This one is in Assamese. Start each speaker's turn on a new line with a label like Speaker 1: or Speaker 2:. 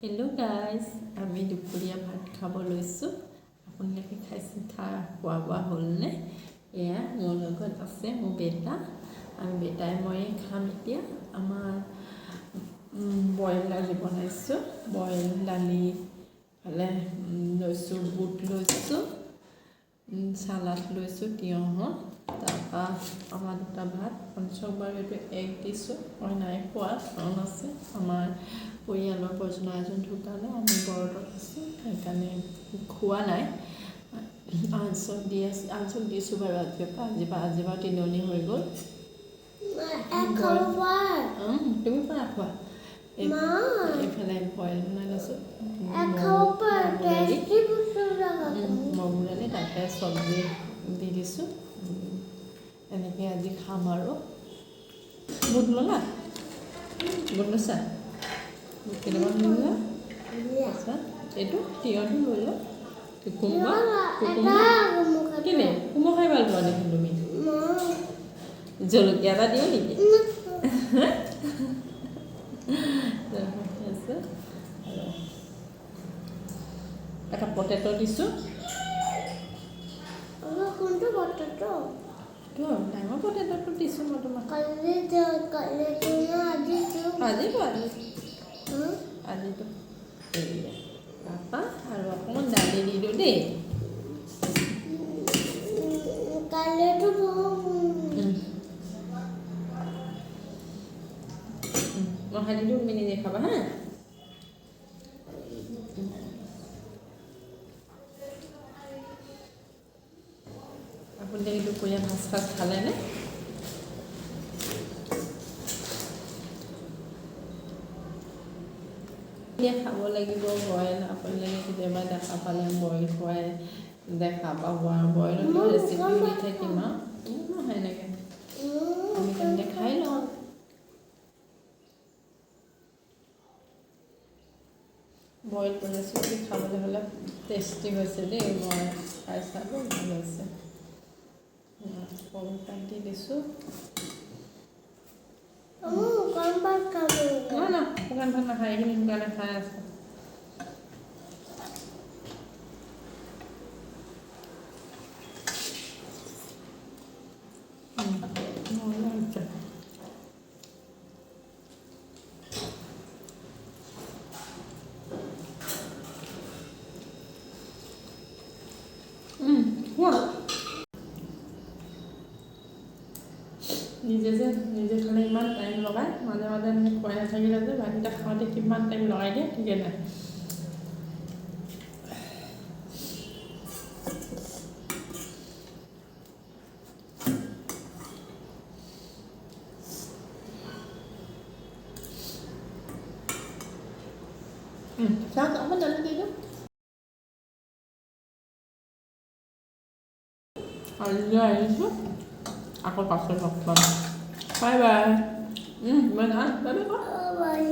Speaker 1: হেল্ল' গাইজ, আমি দুপৰীয়া ভাত খাব লৈছোঁ। আপোনালোকে খাইছে? খোৱা বোৱা হ'লনে? এয়া মোৰ লগত আছে মোৰ বেটা। আমি বেটাই ময়ে খাম এতিয়া। আমাৰ বইল দালি বনাইছোঁ। বইল দালি ফালে লৈছোঁ, বুট লৈছোঁ, চালাড লৈছোঁ তিয়ঁহৰ। তাৰপৰা আমাৰ দুটা ভাত। পঞ্চক বাৰু এইটো এগ দিছোঁ, মই নাই খোৱা, কাৰণ আছে আমাৰ পৰিয়ালৰ বৰ্জনা এজন ঢুকালে, আমি বৰতত আছোঁ, সেইকাৰণে খোৱা নাই। আঞ্চক দি আছোঁ, আঞ্চক দিছোঁ বাৰু আজিৰ পৰা, আজি পৰা তিননি হৈ গ'ল। তুমি পৰা খোৱা। এইফালে বইল বনাই লৈছোঁ মগু দালি, তাতে চব্জি দি দিছোঁ। এনেকৈ আজি খাম আৰু। বুট ল'লা? বুট লৈছা? বুট কেইটামান লৈ লোৱা। আচ্ছা, এইটো তিয়ঁহটো লৈ লোৱা। কুকুম্বাৰ, কুকুম্বাৰ কেলে কোমল খাই ভাল পোৱা দেখোন তুমি। জলকীয়া এটা দিওঁ নেকি? আছে আৰু এটা পটেট' দিছোঁ।
Speaker 2: কোনটো পটেটো?
Speaker 1: তো ডাঙৰ পটেট'টো দিছোঁ মই তোমাক।
Speaker 2: কালি
Speaker 1: আজি আজিতো এয়া। তাৰপৰা আৰু অকণমান দালি দি দিওঁ দেই।
Speaker 2: কালিতো।
Speaker 1: মই খাই দিলোঁ, তুমি নিজে খাবা। হা, আপুনি দুপৰীয়া ভাত চাত খালেনে? এতিয়া খাব লাগিব বইল। আপোনালোকে কেতিয়াবা দেখা পালে বইল খুৱাই দেখা পাব আৰু বইলতো ৰেচিপি দি থাকিম আৰু নহয় এনেকৈ। আমি তেন্তে খাই লওঁ। বইল বনাইছোঁ বুলি খাবলৈ হ'লে টেষ্টি হৈছে দেই। মই খাই চালোঁ, ভাল হৈছে। কল পাত দি দিছোঁ। নহয় নহয়, শুকান ভাত নাখায়, এইখিনি শুকানে খাই আছে। মজা হৈছে। খোৱা। নিজে যে নিজে খালে ইমান টাইম লগায়, মাজে মাজে এনেকৈ খুৱাই নাথাকিলে যে ভাতকেইটা খাওঁতে কিমান টাইম লগাই দিয়ে ঠিকে নাই। চাওক, অকণমান দালি দি দিওঁ। আজিলৈ আহিছোঁ, আকৌ পাছত লগ পাম। Bye bye. মই বাই বাই।
Speaker 2: বাই।